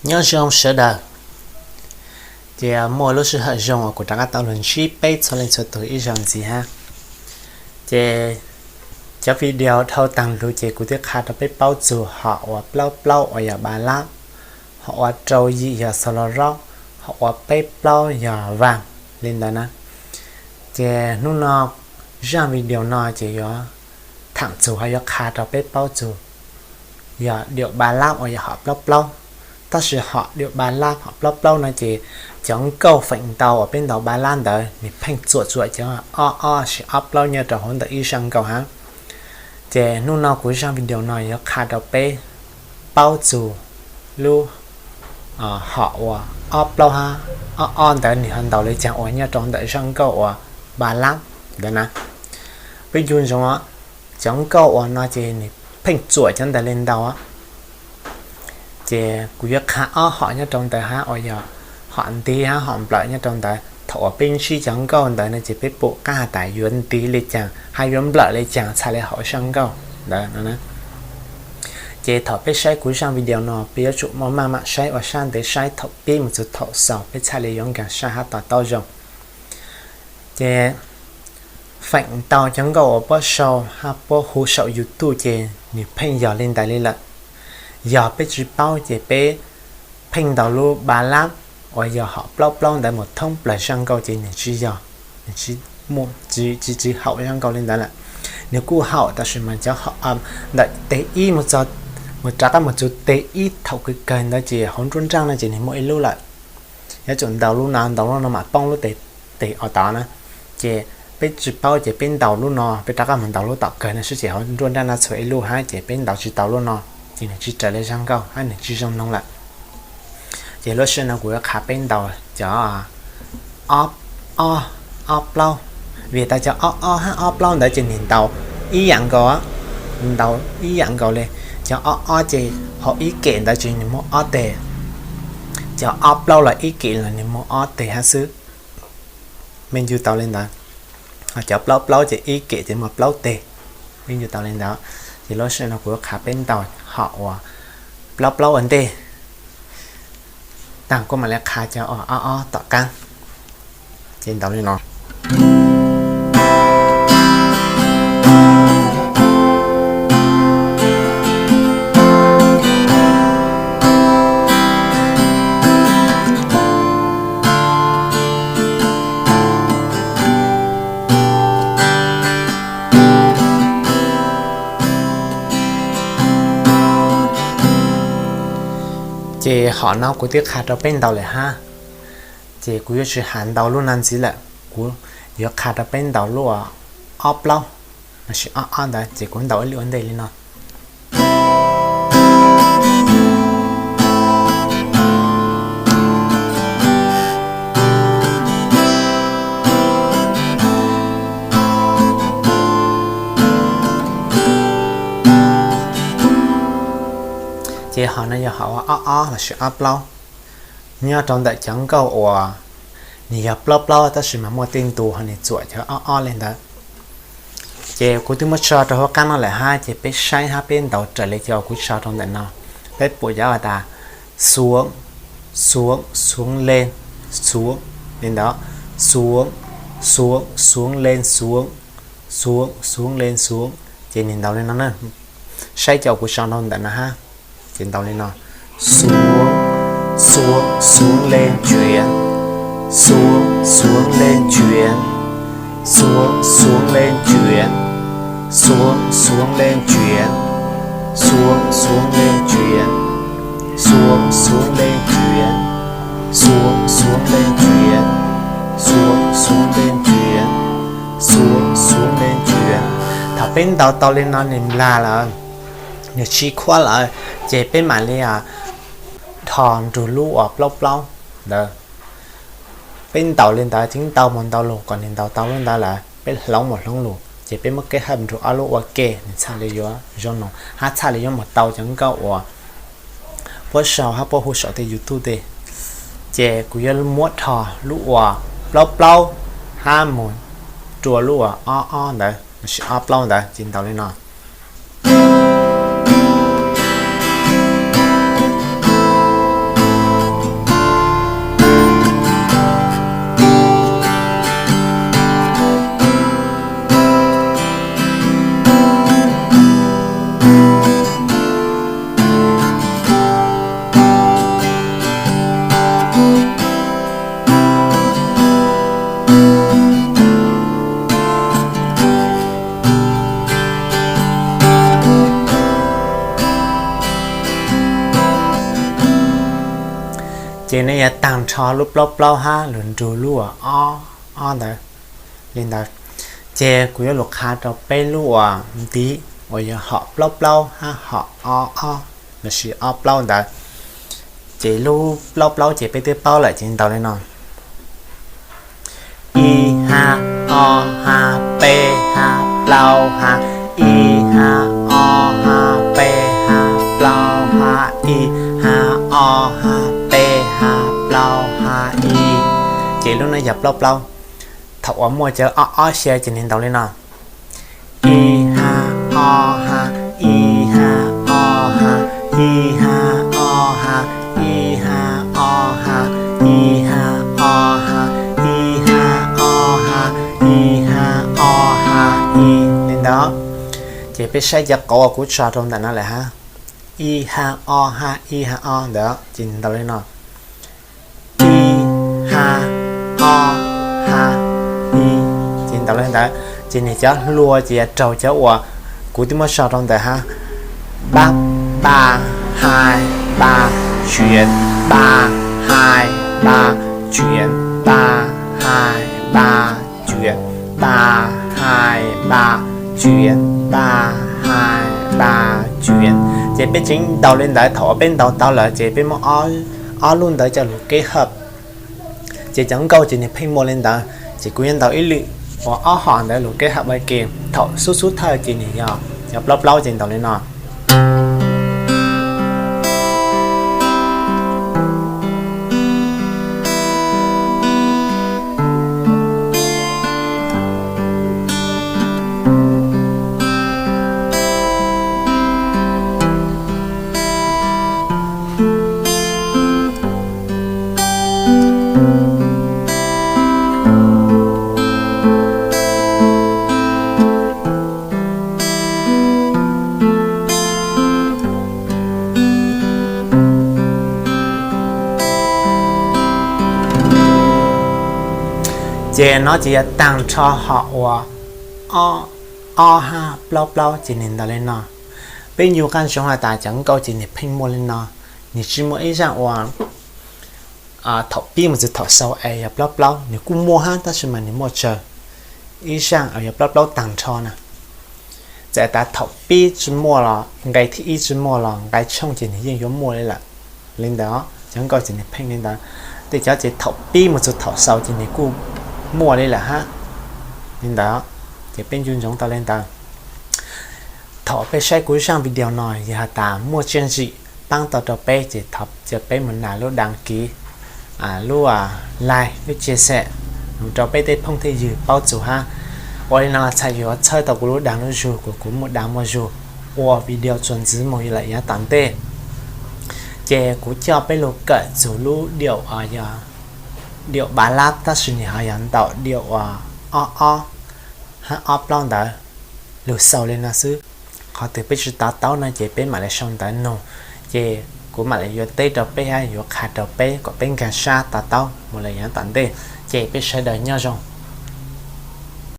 Nyob zoo sawv daws, ces muaj lub sij hawm zoo uas kuv rov qab tau los ntsib peb txhua leej txhua tus ib zaug ntxiv hab. Ces cov video dhau taag lug ces kuv twb qha rau peb paub txug hom uas plaub plaub uas yog ba lab, hom uas rau yim yog xaus los zaub, hom uas peb plaub yog vaaj li ntawd na. Ces hnub no zaaj video no ces yuav thaam txug ho yuav qha rau peb paub txug yog diam ba lab uas yog hom plaub plaub. Tab sis hom diam ba lab hom plaub plaub no ces cov nkauj feem ntau uas peb ntaus ba lab ntawd nws pheej txuam txuam cov ob ob sis ob plaub nyob rau hauv ntawm ib zaaj nkauj hab. Ces hnub no kuv zaaj video no yuav qha rau peb paub txug lub hom uas ob plaub hab ob ob ntawd nws ho ntaus le caag uas nyob rau ntawm zaaj nkauj uas ba lab ntawd na. Peb ncu ntsoov cov nkauj uas no ces nws pheej txuam cov ntawd le ntau. Ces kuv yuav qha ob hom nyob rau ntawd hab uas yog hom ntiv hab hom nplawm nyob rau ntawd. Thaum uas peb ntsib cov nkauj ntawd no ces peb pum qaab has tas yuav ntiv le caag hab yuav nplawm le caag txhaj le hauv zaaj nkauj ntawd no. Ces thaum peb saib kuv zaaj video no peb yuav tsum muaj maj mam saib ua sab ntev saib thaum pib mus txug thaum xaus peb txhaj le yuav nkaag sab hab to taub zoo. Ces feem ntau cov nkauj uas puab sau hab puab hu saum YouTube ces nws pheej yog li ntawd li lawm. Yog peb tsis paub ces peb pheej ntaus lub ba lab uas yog hom plaub plaub ntawd mus thoob plawg zaaj nkauj ces nws tsis yog, nws tsis, tsis, tsis haum zaaj nkauj li ntawd lawm. Nws kuj haum tab sis mas cov ntawm teg ib mus txug, mus rov qab mus txug teg ib thaum kawg kawg ntawd ces hauv nruab nraaj no ces nws muaj ib lub lawm. Yuav tsum ntaus lub no, ntaus lub no mam poob lub teg, teg uas tod na. Ces peb tsis paub ces peb ntaus lub no, peb rov qab mus ntaus lub tom kawg no sib ces hauv nruab nraaj no txhua ib lub hab ces peb ntaus tsis tau lub no, ces nws tsis raws le zaaj nkauj hab nws tsis zoo noog lawm. Ces lub sij hawm no kuv yuav qha peb ntaus cov ob ob plaub, vim tas cov ob ob hab ob plaub ntawd ces nws ntaus ib yam nkaus, ntaus ib yam nkaus li. Cov ob ob ces hauv ib kem ntawd ces nws muaj ob teg, cov ob plaub los ib kem los nws muaj ob teg hab xwb. Mej ncu tau li ntawd. Cov plaub plaub ces ib kem ces muaj plaub teg. Mej ncu tau li ntawd. Ces lub sij hawm no kuv yuav qha peb ntaus hom uas plaub plaub ua ntej, taag kuv mam le qha cov ob ob tom qaab. Ces ntaus li no. Ces hom no kuv twb qha rau peb ntaus lawm hab, ces kuv yuav tsis has ntaus lub no ntxiv lawm, kuv yuav qha rau peb ntaus lub ob plaub lossis ob ob ntawd, ces kuv ntaus ib lwm ua ntej li no. Ces hom no yog hom ua ob ob lossis ob plaub. Nyob rau ntawm cov nkauj uas nws yog plaub plaub tab sis mas muaj tej ntu ho nws txuam cov ob ob li ntawd. Ces kuv twb muab tso rau hauv qab no lawm hab, ces peb saib hab peb ntaus raws li cov kuv tso rau ntawm no. Peb pum cov uas tas xuv, xuv, xuv le, xuv li ntawd, xuv, xuv, xuv le, xuv, xuv, xuv le, xuv. Ces nws ntaus li no na. Saib cov kuv tso rau ntawm no hab. Ces ntaus li no: xuv, xuv, xuv le ntshiav, xuv, xuv le ntshiav, xuv, xuv le ntshiav, xuv, xuv le ntshiav, xuv, xuv le ntshiav, xuv, xuv le ntshiav, xuv, xuv le ntshiav, xuv, xuv le ntshiav, xuv, xuv le ntshiav. Thaum peb ntaus tau li no nws nplag lawm, nws tsis khuab lawm, ces peb mam li dhos nrug lub uas plaub plaub ntawd. Peb ntaus li ntawd, ceev ntau mus ntau lug kom nws ntaus tau lub ntawd lawm, peb hloov mus hloov lug, ces peb muab keb hawm nrug ob lub ua ke, nws txhaj li yuav zoo noog hab txhaj li yuav mus tau cov nkauj uas puab sau hab puab hu saum tej YouTube tej. Ces kuv yuav muab dhos lub uas plaub plaub hab mus rua lub uas ob ob ntawd lossis ob plaub ntawd, ces ntaus li no. Ces nej yuav tag nrho lub plaub plaub hab lug nrug lub uas ob ob ntawd li ntawd. Ces kuv yuav lug qha rau peb lub uas ntiv uas yog hom plaub plaub hab hom ob ob lossis ob plaub ntawd. Ces lub plaub plaub ces peb twb paub lawm ces ntaus li no: ib hab, ob hab, peb hab, plaub hab, ib hab, ob hab, peb hab, plaub hab, ib hab, ob hab, peb hab, plaub hab, ib. Ces lub no yog plaub plaub. Thaum uas muaj cov ob ob xya ces nws ntaus li no: ib hab, ob hab, ib hab, ob hab, ib hab, ob hab, ib hab, ob hab, ib hab, ob hab, ib hab, ob hab, ib hab, ob hab, ib li ntawd. Ces peb saib cov qauv uas kuv tso rau ntawm no lawm hab, ib hab, ob hab, ib hab, ob ntawd ces nws ntaus li no: ib hab, ob hab, ib. Ces ntaus li ntawd ces nws cov hlua ces yuav raug cov uas kuv twb muab so rau ntawd hab: pab, pa, hai, pa, tswv, pa, hai, pa, tswv, pa, hai, pa, tswv, pa, hai, pa, tswv, pa, hai, pa, tswv. Ces peb tseem ntaus li ntawd, thaum uas peb ntaus tau lawm ces peb muab ob lub ntawd coj lug keb hawm. Ces cov nkauj ces nws pheej muaj li ntawd, ces kuv yuav ntaus ib lwm uas ob hom ntawd lug keb hawm ua ke. Thaum xub xub thawj ces nws yog cov plaub plaub ces ntaus li no. Ces no ces yuav tag nrho hom uas ob hab plaub plaub ces nws ntaus li no. Peb ncu qab ntsoov has tas cov nkauj ces nws pheej muaj li no, nws tsis muaj ib zaaj uas thaum pib mus txug thaum xaus es yog plaub plaub, nws kuj muaj hab tab sis mas nws muaj tsawg ib zaaj yog plaub plaub tag nrho na. Txawm tas thaum pib tsis muaj los nqe thib ib tsis muaj los nqe tshooj ces nws yeej yuav muaj li lawm. Li ntawd cov nkauj ces nws pheej li ntawd. Tej cov ces thaum pib mus txug thaum xaus ces nws kuj muaj li lawm hab. Li ntawd ces peb ncu ntsoov tau li ntawd. Thaum peb saib kuv zaaj video no yog has tas muaj txiaj ntsig paab tau rau peb ces thov caw peb mus nas lub đăng ký, lub like, lub chia sẻ rau peb tej phooj tej ywg paub txug hab. Ua li no txhaj yuav txhawb tau kuv lub dag lub zug kuas kuv muaj dag muaj zug ua video txuas ntxiv mus lawm yav tom ntej. Ces kuv coj peb lug kawm txug lub diaum, diaum ballad tab sis nws ho yog ntaus diaum uas ob ob hab ob plaub ntawd lug xaus li no xwb. Qhov twg peb tsis to taub no ces peb mam li sau ntawv nug, ces kuv mam li yuav teb rau peb hab yuav qha rau peb kom peb nkaag sab to taub mus lawm yav tom ntej. Ces peb sawv daws nyob zoo.